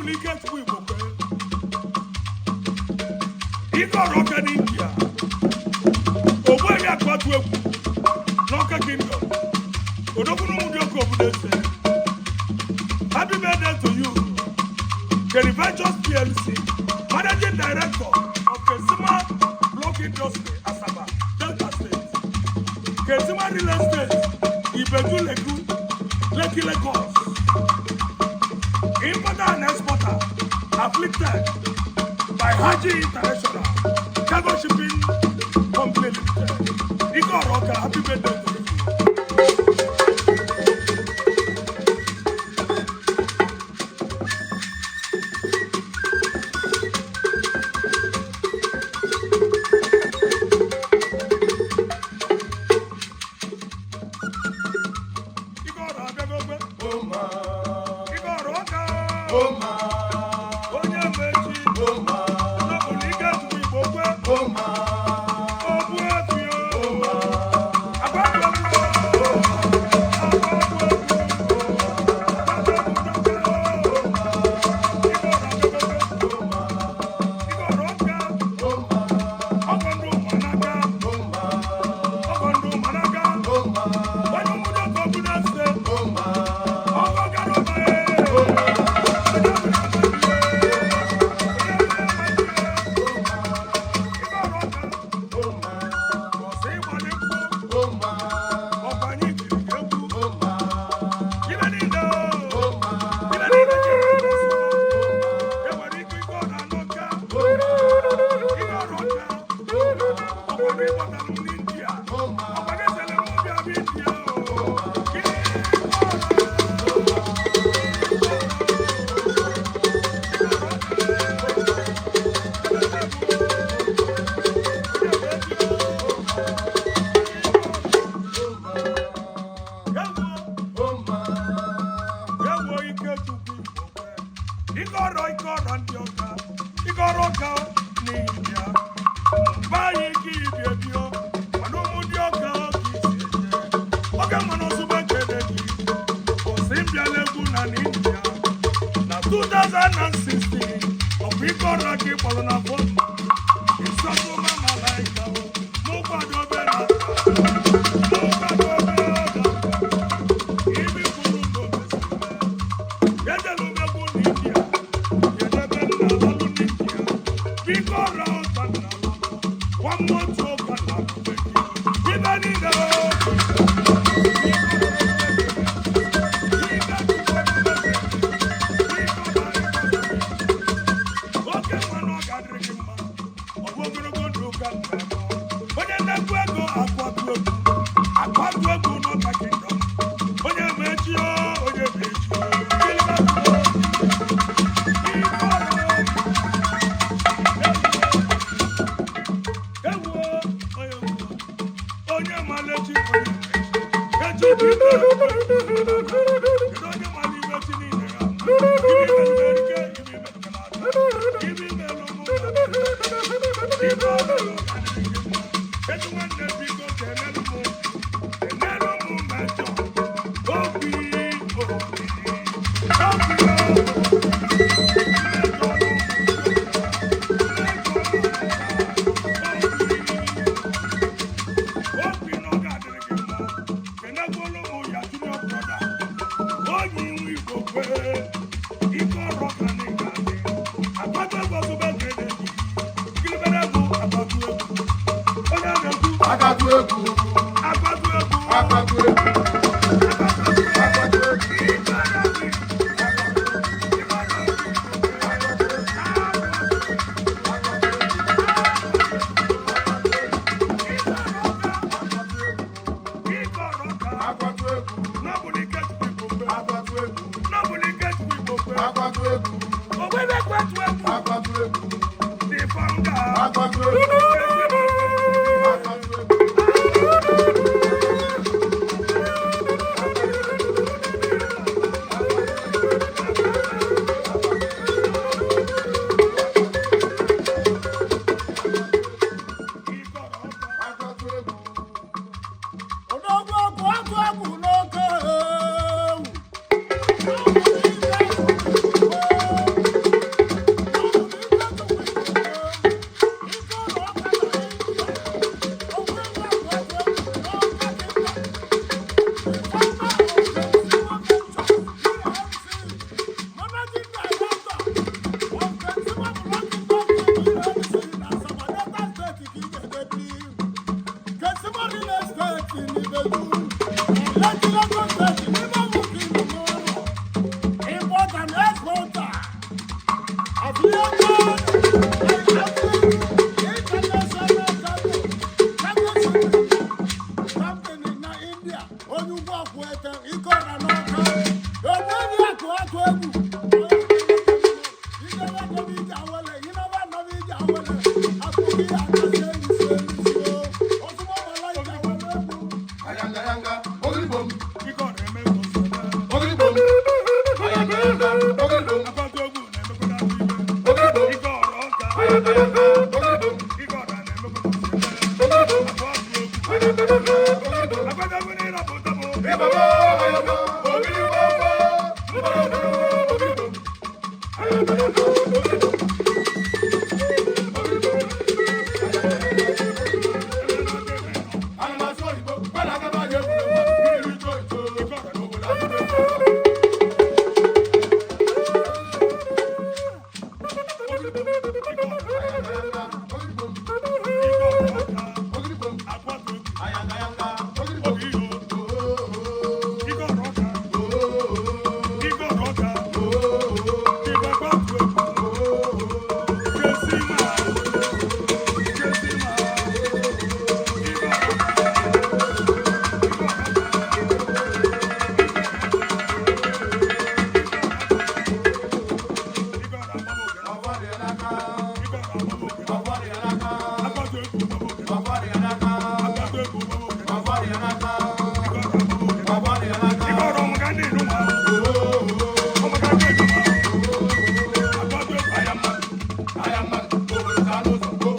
N'ọbụla Ikechukwu Igbokwe, ike ọrụ ọka n'India, Ogbuehi Akpatu Egwu n'Ọka Kingdom, Odogwu n'Ụmụdị Ọka obodo eze. Happy birthday to you, Kerry Ventures PLC, Managing Director of Kesima Block Industry, Asaba, Delta State. Kesima Real Estate, Ibeju Leku, Lekki, Lagos. Importer and exporter, afflicted by Haji International, Cargo Shipping Company Limited. Ike Oroka, happy birthday to you. Ike Oro abịago. Ike Oroka, onye mechi, n'ọbụla Ikechukwu Igbokwe, ogbu efi o. Agbatu egwu, agbatu egwu, agbatu egwu, Ike Oro abịago. Ike Oroka, ọgọ ndụ ụmụnaka, ọgọ ndụ ụmụnaka, onye ụmụdị ọkọ obodo eze, ọgọ gara ụba ee. Onye ọbụla amaghị ihe, onye ọbụla amaghị ihe. Ike Oroka, ọsọ ịgbali mkpu, ọkwa anyị jiri gị egwu. Ibe niile o, ibe niile jiri gị ọsọ. Enwere ike ike ọra n'ọka, ike ọrụ ọka, ọkwa gị kpọtara m n'India, ọkwa gị sere m bịa bụ India o. Ike ọra. Ewo Ikechukwu Igbokwe, ike ọrọ, ike ọrọ ndị ọka, ike ọrọ ọka n'India. Mba anyị ike ibi ebio, mana ụmụ ndị ọka ọka isi eje. Oge mmanụ ozugbo ekele gị, kwụsị mbịala egwu na n'India. Na 2016, ọkwa ike ọrọ ka ị kpọrọ na phone. Ịsọtụ mama laika o, mụ kwadobe na mụ kwadobe ọga. Ibi kwuru n'obesi mee. Ejelu m egwu n'India, jedebe m na lalụ n'India. Biko ọra ụka na nwa otu ụka na akụbe gị. Ibe niile o. Oke mmanụ ọ ga-adịrị gị mma, ọ bụ ogologo ndụ ka m ga-agba. Onye nnekwu ego akwatu egwu, akwatu egwu n'Ọka Kingdom. Onye ma echi o, onye ma echi o. Kiliba o. Ike ọrụ. Ewo, onye nwe. Onye malechi, onye ma echi. Echi bụ ike. Kedu onye mara ibe chi niile ya? Ibe imelụ m erike, ibe imelụ m n'aka. Ibe imelụ mụ na ibe ọrụ ga-adịrị gị mma. Echi nwanne biko kenelu mụ. Kenelu mụ mejọ. Obi, obi, obi, mejọ mejọ obi. Obi na ọ ga-adịrị gị mma. Kenekwuolu mụ ya junior brother. Onye iwu Igbo kwe, ike ọrụ ka na ị ga-adị. Agbata egwu ọzụgbo ga-ede gị. Kilibere egwu agbatu egwu. Onye na-ekwu Agbatu egwu, agbatu egwu. Agbatu egwu, agbatu egwu. Ike ọrụ gị. Ike ọrụ gị. Ike ọrụ ka. Agbatu egwu, N'ọbụla Ikechukwu Igbo kwe. Agbatu egwu, N'ọbụla Ikechukwu Igbo kwe. Agbatu egwu, Ogbebe kwetu egwu. Agbatu egwu, The founder. Agbatu egwu, agbatu egwu. Ike ọrụ ka. Agbatu egwu. Odogwu ọgwụ ọgwụ ọgwụ n'oke ewu. nnukwu akwụ ete ike ọra n'ọka ogbebi akụ atụ egwu ijebe nọba ije awele ịnọba nọba ije awele akụkọ ya akasị elisi elisi o ozugbo malaika wele egwu. Ayangayanga, ogiribom, Ike ọra eme ka o si eme. ogiribom. Ayangayanga, ogiribom, Akwatu egwu na-emekwa n'afọ ibe. ogiribom. Ike ọra ọka. Ayangayanga, ogiribom, Ike ọra na-emekwa ka o si eme. ogiribom. Akwatu egwu. Ayangayanga, ogiribom. Akwatu egwu na-ịrapụta m. Ịbaba, ayanga, ogiribom, ogiribom. Ayangayanga, ogiribom, ogiribom. Ana m asụ oyibo, gbara aka m aga egwuregwu, mmiri ito ito, obodo adịbe mma. Ayangayanga, ogiribom, Ike ọra ọka. ogiribom. Akwatu egwu. Ayangayanga, ogiribom. Oge iyo. Ike ọra ọka. Ike ọra ọka. Ike akwatu egwu. Jesi ma. Jesi ma. Ike ọra ọka. Ike ọra agbamoke. Ọfọ dị n'aka, Ike ọra agbamoke. ọfọ dị n'aka, Akwatu egwu agbamoke. ọfọ dị n'aka, Akwatu egwu agbamoke. ọfọ dị n'aka, Ike ọra agbamoke. ọfọ dị n'aka. Ike ọra ọmụka ndị ìlú ma. Ọmụka ndị ìlú ma. Akwatu egwu aya mma. Aya mmadụ, obodo ka anụ ụzọ, obodo.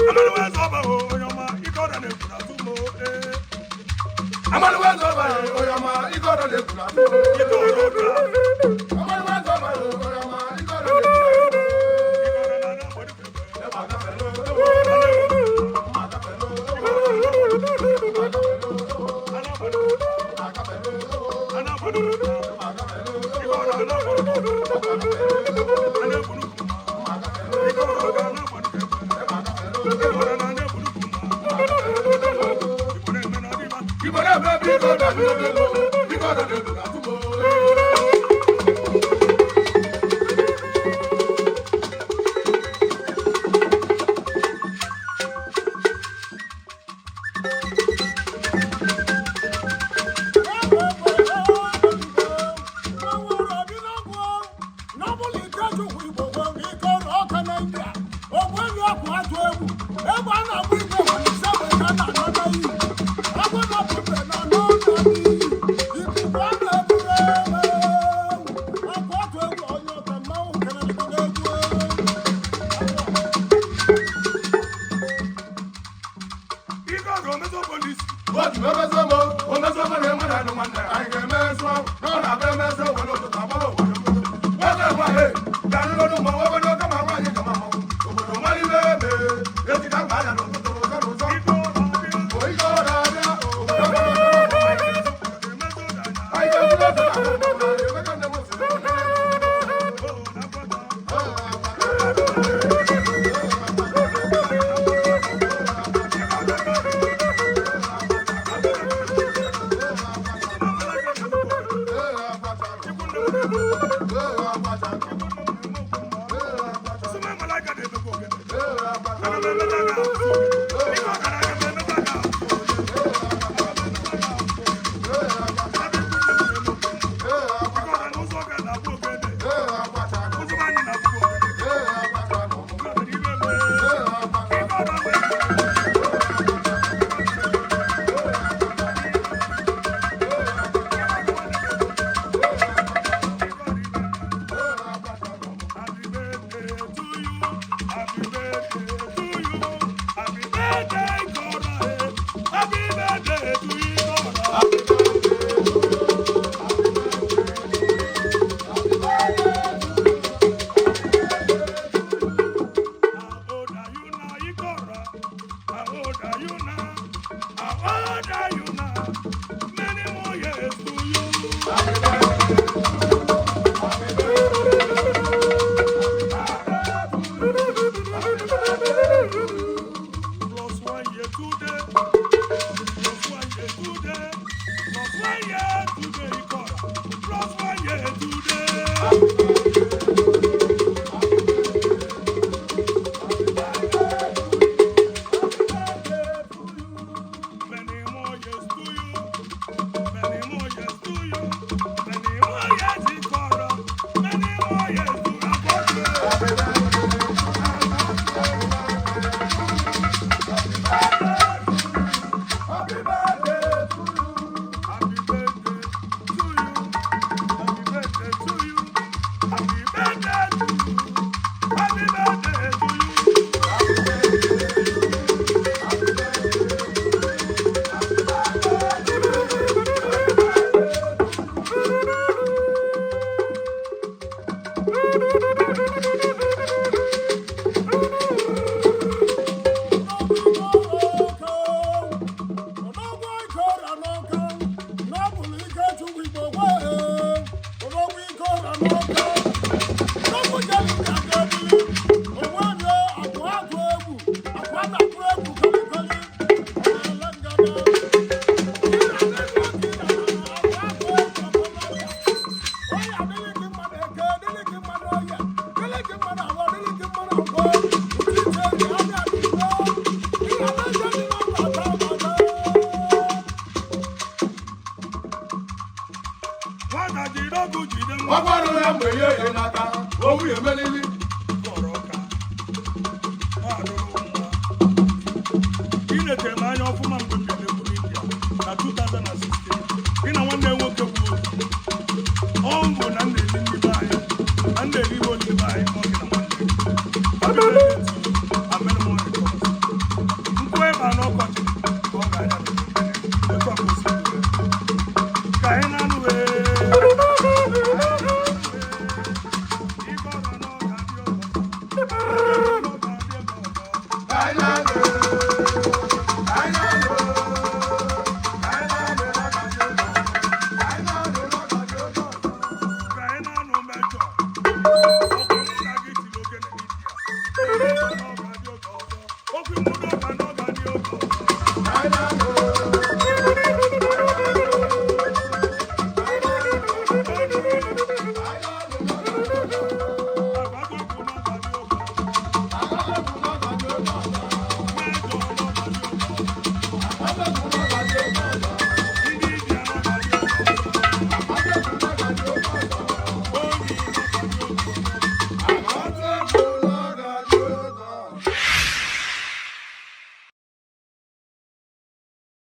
Amaluwe zọba o, onye ọma, ike ọra na-ekwu n'azụ m o, ee. Amaluwe zọba ye, onye ọma, ike ọrọ na-ekwu n'azụ. Ike ọra ọka. Amaluwe zọba ye, onye ọma, ike ọrọ na-ekwu n'azụ. Ike ọra na-ana agbado kebe. Ebe agafere, ewo, mma agafere, ewo, mma agafere, ewo, Ana agbado kebe. mma agafere, ewo, Ana agbado kebe. mma agafere, Ike ewo, ọra na agbado kebe. Ana egburu kuma. mma agafere, Ike ọra ọka na agbado kebe. ebe agafere, Ike ọra na-ana egburu kuma. Igbo na-eme na ọdịma. Igbo na-eme ebe ike ọrọ na-ekwu, ike ọrọ na-ekwu n'azụ m. Ike ọra omezo polisi. Otu emezo m, omezo m na-enwe na anụ nwanne, anyị ga-emezu ahụ. Na ọ na-abụ emezo were ụtụtụ agbara obodo moto. Nwoke nwaanyị, ga-alụrụ ụmụ obodo kama nwaanyị kama mmanwụ. Obodo mara ibe ebe, eji ka mkpa anya n'ụtụtụ ụzọ n'ụzọ. Ike ọra abịa. O ike ọrụ abịa, obodo mara ọrụ ọrụ anyị ga-ezu. Emezo dada. Anyị ga-ezu n'otu na akụ na ụba, Emeka nne m sịrị, O, na-akwata. "Ee, akwacha nọ. Ee, akwacha nọ. Ee, are you now? How old are you now? Many more years to you. Plus 1 year today. Plus 1 year today. Plus 1 year today, Ikora. Plus 1 year today. Many more years to you. Many more years to you. Many more years, Ikora. Many more years to Abode. Happy birthday to you. Happy birthday to you. Happy birthday to you. Happy birthday to you. Happy birthday to you. Nwata jide ọgụ jide mma. Ọgbarụ ya mgbe ihe ya n'aka, owu ya emelili. Kọrọ ọka. Ọ adụrụ mma. Ilete m anya ọfụma.